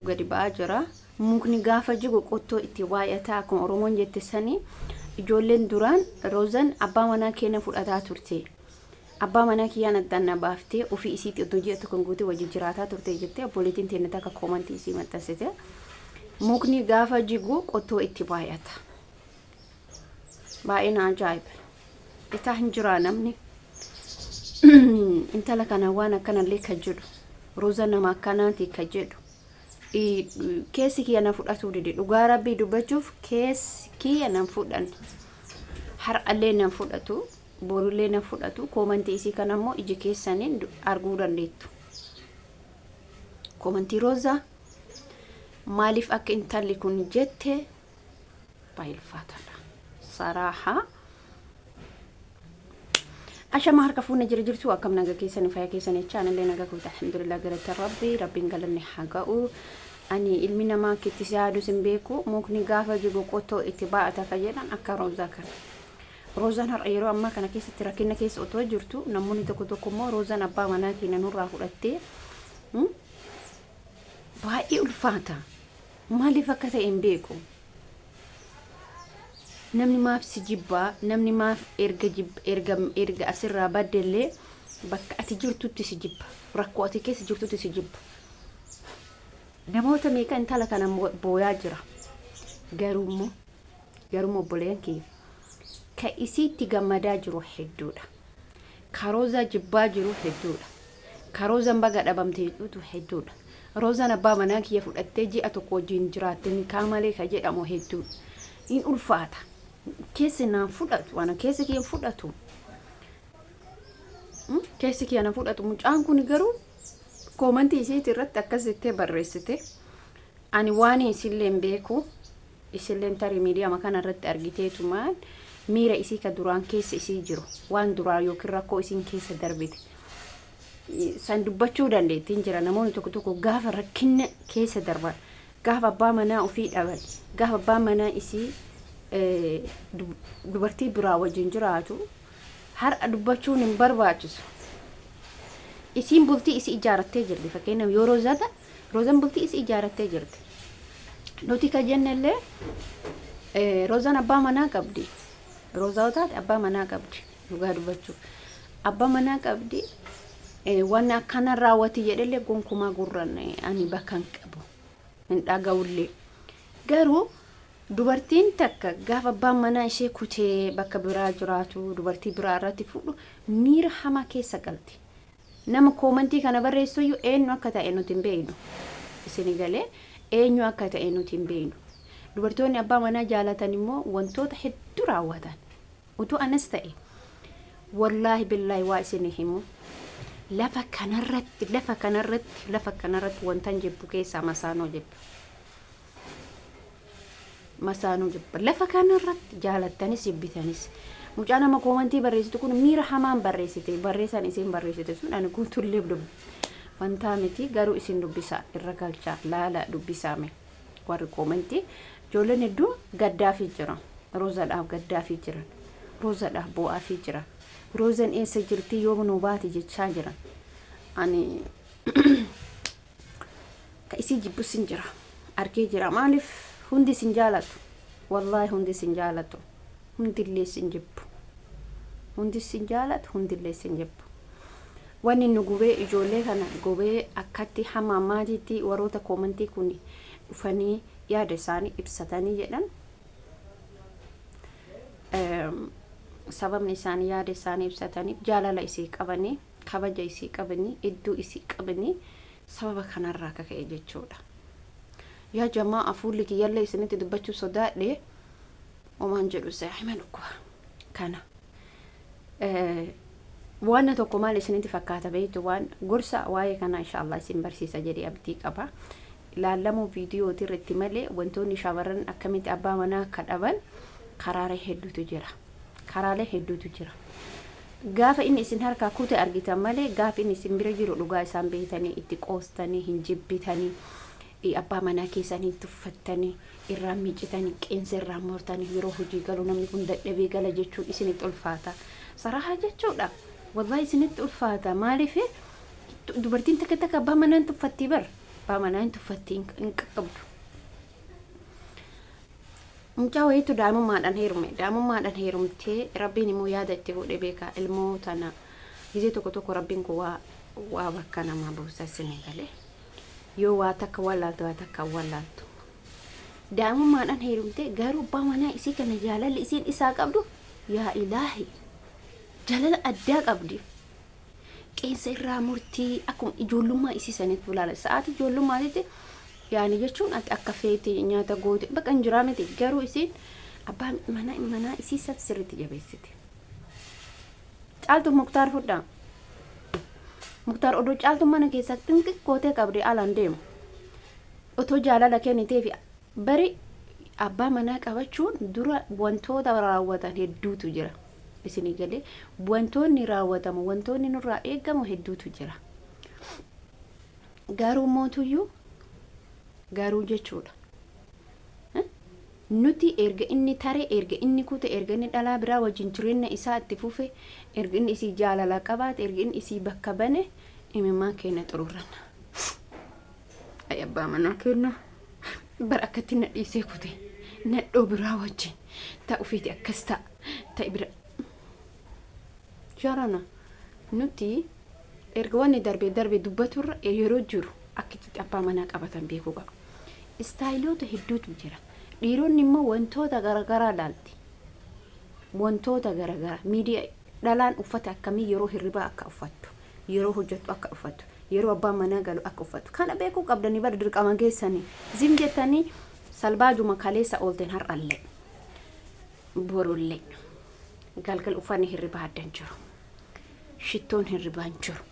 Gadi ba'aa jira. Mukni gaafa jigu qottoo itti baay'ata akkuma Oromoon jette sanii. Ijoolleen duraan Roozan abbaa manaa keenya fudhataa turte. Abbaa manaa kiyyaan addaan na baaftee ofii isiitti otoo ji'a tokko hin guutin wajjin jiraataa turte jettee obboleettiin teenya takka koomantii isii maxxansite. Mukni gaafa jigu qottoo itti baay'ata. Baay'ee na ajaa'iba. Itaa hin jiraa namni. Intala kana waan akkanallee ka jedhu. Roza nama akkanaati ka jedhu. Keessi kiyya na fudhatuu dide. Dhugaa Rabbii dubbachuuf keessi kiyya nan fudhanne. Har'allee nan fudhatu. Borullee nan fudhatu. Koomantii isii kana immoo iji keessaniin arguu dandeettu. Koomantii Roozaa maaliif akka intalli kun jette baay'ee ulfaataadha. Saraahaa. Ashama, harka fuunne, jira jirtu? Akkam, naga keessan, fayyaa keessan jecha? Anallee naga kooti, alhamdulillah, galata Rabbi, Rabbiin galanni haa ga'u. Ani ilmi namaa akka itti si yaadus hin beeku. Mukni gaafa jigu qottoo itti baa'ata ka jedhan akka Roozaa kana. Roozaan har'a yeroo ammaa kana keessatti rakkina keessa otoo jirtu, namoonni tokko tokko immoo Roozaan abbaa manaa keenya nurraa fudhattee, baay'ee ulfaata. Maaliif akka ta'e hin beeku. Namni maaf si jibbaa? Namni maaf erga erga erga asirraa baddellee bakka ati jirtutti si jibba? Rakkoo ati keessa jirtutti si jibba. Namoota meeqa intala kana booyaa jira. Garuummoo obboleeyyan kiyya, ka isiitti gammadaa jiru hedduudha. Ka Roozaa jibbaa jiru hedduudha. Ka Roozaan baga dhabamte jedhutu hedduudha. Roozaan abbaa manaa kiyya fudhattee ji'a tokko wajjin jiraatte nikaa malee ka jedhamu hedduudha. In ulfaata. Keessi naan fudhatu. Ana keessi kiyya hin fudhatu. Keessi kiyya na fudhatu. Mucaan kun garuu koomantii isiiti irratti akkas jettee barreessite. Ani waan isillee hin beeku. Isilleen tarii miidiyaa kana irratti argiteetumaan miira isii ka duraan keessa isii jiru, waan duraa yookiin rakkoo isiin keessa darbite san dubbachuu dandeettiin jira. Namoonni tokko tokko gaafa rakkina keessa darban, gaafa abbaa manaa ofii dhaban, gaafa abbaa manaa isii dubartii biraa wajjin jiraatu, har'a dubbachuun hin barbaachisu. Isiin bultii isii ijaarrattee jirti. Fakkeenyaaf yoo Roozata, Roozan bultii isii ijaarrattee jirti. Nuti ka jennellee Roozaan abbaa manaa qabdi. Roozaa yoo taate abbaa manaa qabdi. Dhugaa dubbachuuf. Abbaa manaa qabdi. Wanni akkana raawwati jedhellee gonkumaa gurran ani bakka hin qabu. Hin dhaga'ullee. Garuu dubartiin takka gaafa abbaan manaa ishee kutee bakka biraa jiraatu, dubartii biraa irratti fuudhu, miira hamaa keessa galti. Nama koomantii kana barreessuyyuu eenyu akka ta'e nuti hin beeknu. Isini galee? Eenyu akka ta'e nuti hin beeknu. Dubartoonni abbaa manaa jaalatan immoo wantoota hedduu raawwatan. Utuu anas ta'e, wallaahi billaahi, waa isin himu. Lafa kanarratti, lafa kanarratti, lafa kanarratti wantan jibbu keessaa masaanoo jibba. Masaanuu jibba. Lafa kanarratti jaalattanis jibbitanis. Mucaa nama koomantii barreessitu kun miira hamaan barreessite. Barreessaan isiin barreessite sun ani guutullee wantaa miti, garuu isin dubbisaa, irra galchaa, laala, dubbisaame. Warri koomantii ijoolleen hedduu gaddaafii jira. Roozadhaaf gaddaafii jiran. Roozadhaaf boo'aafii jiran. Roozan eessa jirti, yoom nu baati jechaa jiran. Ani ka isii jibbus hin jira. Argee jira. Maaliif? Hundi isin jaalatu. Wallaahi, hundi isin jaalatu. Hundillee isin jibbu. Hundi isin jaalatu, hundillee isin jibbu. Wanni nu gubee, ijoollee kana gubee, akkatti hamma ammaatiitti warroota koomantii kun dhufanii yaada isaanii ibsatanii jedhan, sababni isaanii yaada isaanii ibsataniif jaalala isii qabanii, kabaja isii qabanii, iddoo isii qabanii, sababa kanarraa akka ka'e jechuudha. Yaa jamaa, fuulli kiyyallee isinitti dubbachuu sodaadhe, homaan jedhu saahima dhukkuba kana. Waan tokko maal isinitti fakkaata beektu? Waan gorsa waa'ee kanaa inshaallah isin barsiisa jedhee abdii qaba. Ilaallamuu viidiyooti irratti malee wantoonni shamarran akkamitti abbaa manaa akka dhaban karaalee hedduutu jira. Karaalee hedduutu jira. Gaafa inni isin harkaa kute argitan malee, gaafa inni isin bira jiru dhugaa isaan beektanii itti qoostanii hin jibbitanii, abbaa manaa keessan hin tuffattanii, irraa miicitanii, qeensa irraa murtanii, yeroo hojii galu namni kun dadhabee gala jechuun isinitti ulfaata. Sarahaa jechuudha. Wallahi, isinitti ulfaata. Maaliif? Dubartiin takka takka abbaa manaan tuffattii bar. Abbaa manaa hin tuffatti hin qaqqabdu. Mucaa wayiitu daa'imummaadhaan heerume. Daa'imummaadhaan heerumtee Rabbiin immoo yaada itti godhe beeka. Ilmoo tana gizee tokko tokko Rabbiin kun waa waa bakka namaa buusa isin galee. Yoo waa takka wallaaltu waa takka wallaaltu. Daa'imummaadhaan heerumtee garuu abbaa manaa isii kana jaalalli isiin isaa qabdu yaa ilaahi jaalala addaa qabdi. Qeensa irraa murtii akkuma ijoollummaa isii sanitti bulaala. Sa'aatii ijoollummaatitti yaani jechuun ati akka feete nyaata goote bakka hin jiraa miti garuu isiin abbaa manaa manaa isii san sirriitti jabeessite. Caaltu Muktaar fudhaa. Muktaar odoo caaltu mana keessaa xinqiq gootee qabdee alaan deemu. Otoo jaalala kenniteefi bari abbaa manaa qabachuun dura wantoota raawwatan hedduutu jira. Isinii galee wantoonni raawwatamu wantoonni nurraa eegamu hedduutu jira. Garuu mootuyyuu garuu jechuudha. Nuti erga inni tare erga inni kute erga inni dhalaa biraa wajjin jireenya isaa itti fufe erga inni isii jaalala qabaate erga inni isii bakka bane imimmaan keenya xururranna. Ay abbaa manaa keenya bara akkatti na dhiisee kute nadhoo biraa wajjin ta'u feeti akkas ta'a ta'e bira. Jarana nuti erga wanni darbe darbe dubbaturra yeroo jiru akka itti abbaa manaa qabatan beekuu qabu. Istaayiloota hedduutu jira. Dhiironni immoo wantoota garaagaraa laalti. Wantoota garaagaraa miidiyaa dhalaan uffata akkamii yeroo hirribaa akka uffattu, yeroo hojjettu akka uffattu, yeroo abbaan manaa galu akka uffattu. Kana beekuu qabdanii bara dirqama keessanii. Zim jettanii salbaajuma kaleessa oolteen har'allee. Borullee. Galgal uffanni hirribaa adda hin jiru. Shittoon hirribaa hin jiru.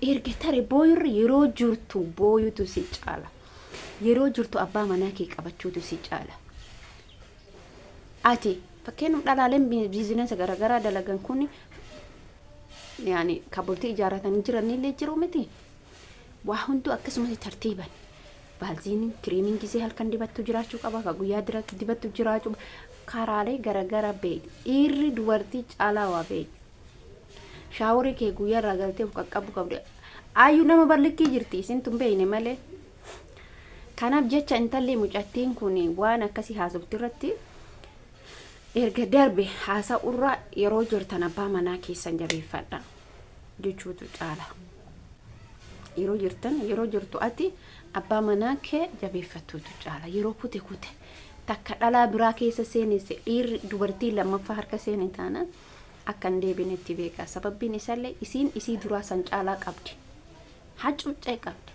Erga tare booyurra yeroo jirtu booyutu si caala. Yeroo jirtu abbaa manaa kee qabachuutu si caala. Ati fakkeenyaaf dhalaaleen biizinasa garaagaraa dalagan kun yaani kan bultii ijaarratanii jiranillee jiru miti. Waa hunduu akkasumas tartiiban. Baalziiniin kiriimiin gisee halkan dibattu jiraachuu qaba. Ka guyyaa dibattu jiraachuu karaalee garaagaraa beekti. Dhiirri dubartii caalaa waa beekti. Shaaworii kee guyyaa irraa galtee of qaqqabu qabdi. Ayyuu nama barlikkii jirti isin tun beekne malee. Kanaaf jecha intalli mucattiin kun waan akkasii haasofti irratti erga darbe haasa'urraa yeroo jirtan abbaa manaa keessan jabeeffadha jechuutu caala. Yeroo jirtan yeroo jirtu ati abbaa manaa kee jabeeffattuutu caala. Yeroo kute kute takka dhalaa biraa keessa seenesse dhiirri dubartii lammaffaa harka seene taanaan akka hin deebinetti beeka. Sababbiin isaallee isiin isii duraa san caalaa qabdi. Hacuuccee qabdi.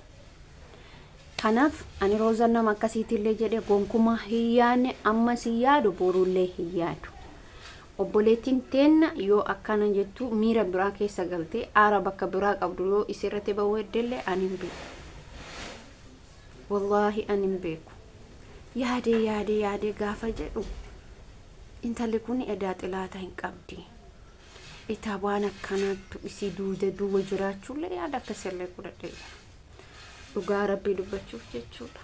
Kanaaf ani Roozan nama akkasiitillee jedhee gonkumaa hin yaadne ammas hin yaadu borullee hin yaadu. Obboleettiin teenna yoo akkana jettu miira biraa keessa galtee aara bakka biraa qabdu yoo isirratti bahuu heddellee ani hin beeku. Wallaahi ani hin beeku. Yaadee yaadee yaadee gaafa jedhu intalli kun edaa xilaata hin qabdi. Itaa waan akkanaattu isii duuda duuba jiraachuullee yaada akkasillee godhadhee jira. Dhugaa rabbii dubbachuuf jechuudha.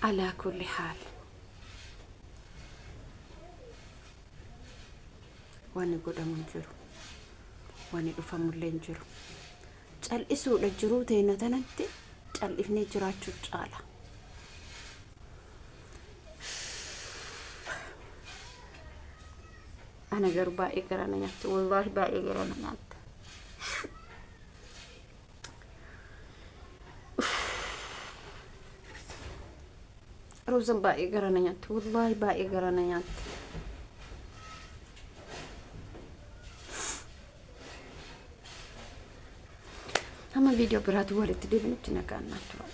Alaa kulli haal. Wanni godhamu hin jiru. Wanni dhufamullee hin jiru. Cal'isuudha jiruu teena tanatti cal'ifnee jiraachuu caala. Ana garuu baay'ee garaa na nyaatti. Wallaahi baay'ee garaa na nyaatte. Roozan baay'ee garaa na nyaatte. Wallaahi baay'ee garaa na nyaatte. Hamma viidiyoo biraatu walitti deebinutti nagaan naa tura.